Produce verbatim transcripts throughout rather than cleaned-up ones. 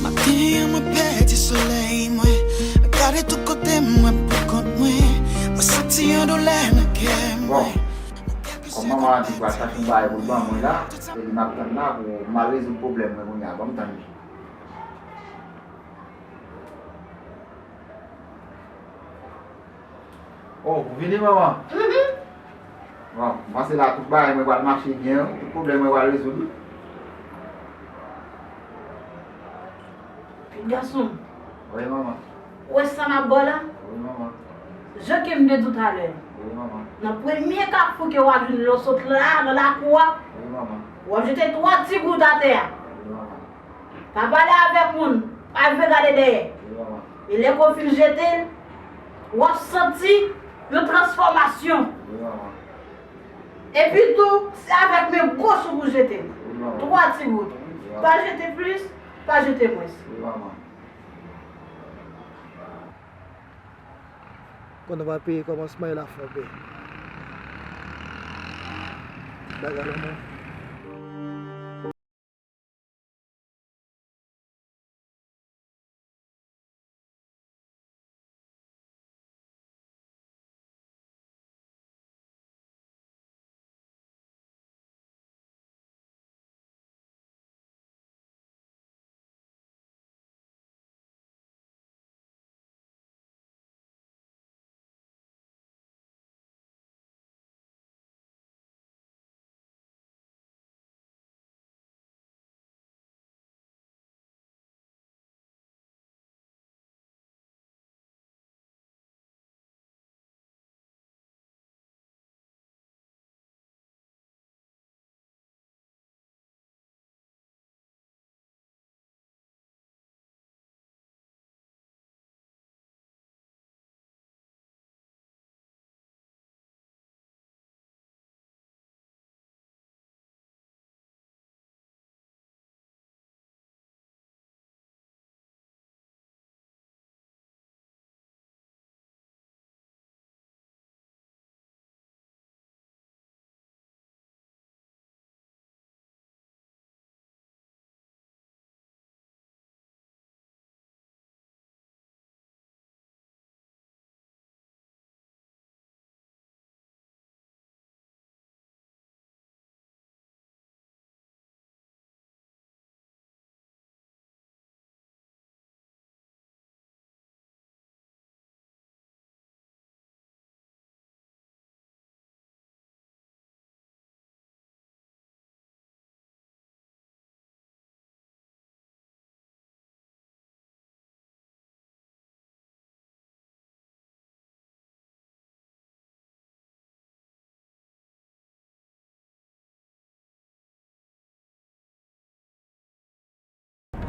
Maten an mwen pèdi solèy mwen. Mwen gade tout kote m wè m pou kont mwen. Mwen santi yon doulè nan kè mwen. Bon, kòm manman an di l pral chache yon bagay pou l ban mwen la, se li m ap tann la pou m al rezoud pwoblèm mwen kounye a. Ban m tann li. Oh, ou vini, manman? Mhm. Bon, m panse la tout bagay mwen pral mache byen, wi. Tout pwoblèm mwen pral rezoud, wi. Pitit gason m. Wi, manman. Ou wè sa m ap ba w la? Wi, manman. Jan ke m te di w talè. Wi, manman. Nan premye kafou ke w ap jwenn lè w sot la, nan lakou a, wi, manman, w ap jete twa ti gout atè a. Wi, manman. Pa pale avèk moun, pa vle gade dèyè. Wi, manman. E lè ke w fin jete l, w ap santi yon transfòmasyon. Wi, manman. Epi tou, se avèk men goch ou pou jete l. Wi, manman. Twa ti gout. Wi, manman. Pa jete plis, pa jete mwens. Wi, manman. Konn pa peye kòmansman e la fè w peye. Bagay lanmou.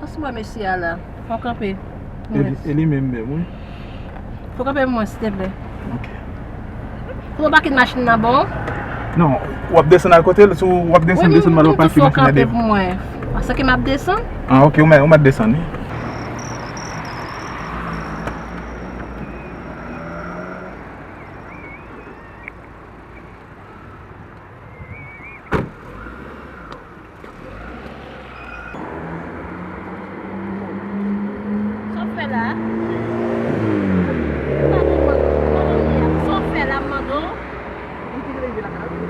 Franchman, mesye a la, fò w kanpe. E li, e li menm menm, wi. Fò w kanpe pou mwen, silteplè. Ok. Fò w pake machin nan bon. Non, w ap desann al kote l, si w ap desann, desann mal, w ap pake machin nan devan. Wi, m di w fò w kanpe pou mwen. Paske m ap desann. Ah, ok, ou mèt, ou mèt desann, wi. Sa w fè la? Ou pa konprann kòman m ye a? Sa w fè la, m mande w? Li te rive lakay la tou.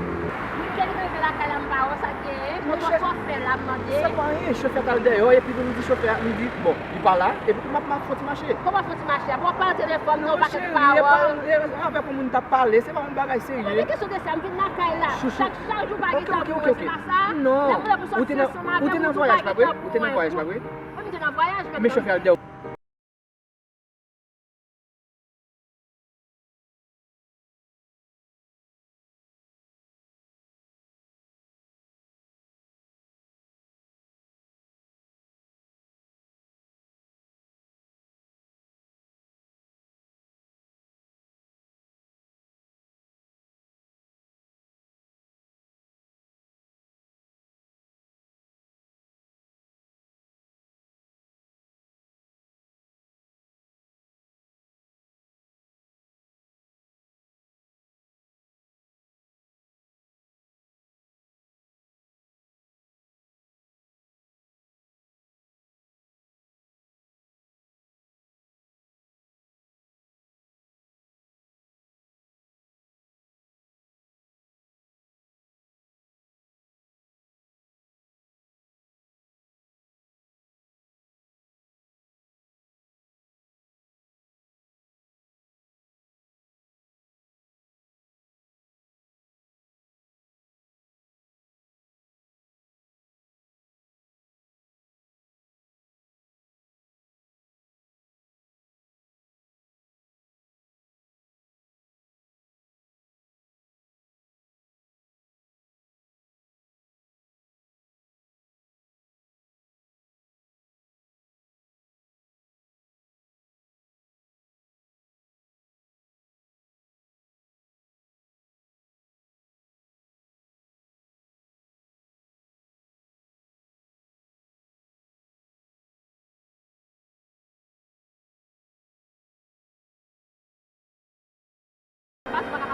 Li te rive lakay la, m pa wè sa k genyen. Kòman sa w fè la, m mande? Se pa anyen, chofè t al dèyè, epi tou m di chofè a, m di, bon, li pa la, epi tou m ap, m ap fè yon ti mache. Kòman fè yon ti mache? Apre w ap pale telefòn, non, ou pa gen pawòl. Cheri, e pa, e, avèk yon moun t ap pale, se pa yon bagay serye. Pa gen kesyon de sa, m vin lakay la. Chak, chak jou pa gen tan pou mwen, se pa sa. Non. Lè m lè pou sòti ansanm avè w, ou toujou pa gen tan pou mwen. Ou te nan vwayaj, pa vre? Wi, m te nan vwayaj, men chofè a dèyè w.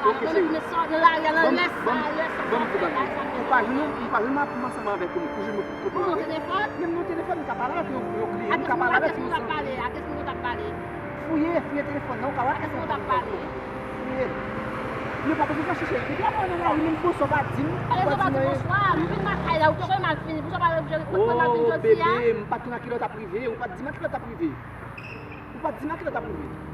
Ok, cheri. Ban m, ban m, ban m di bagay. Ou pa janm, ou pa janm ap ansanm avèk ou. Ou janm ap. Menm nan telefòn, m ka pale avèk yon, yon kliyan, m ka pale avèk yon. Fouye, fouye telefòn nan, ou ka wè kèk moun ap pale. Fouye. Men pa bezwen fache, cheri. Depi apre nan lari, menm bonswa pa di m, ou pa di m anyen. Oh, bebe, m pa t konn a kilè w t ap rive, ou pa t di m a kilè w t ap rive. Ou pa t di m a kilè w t ap rive.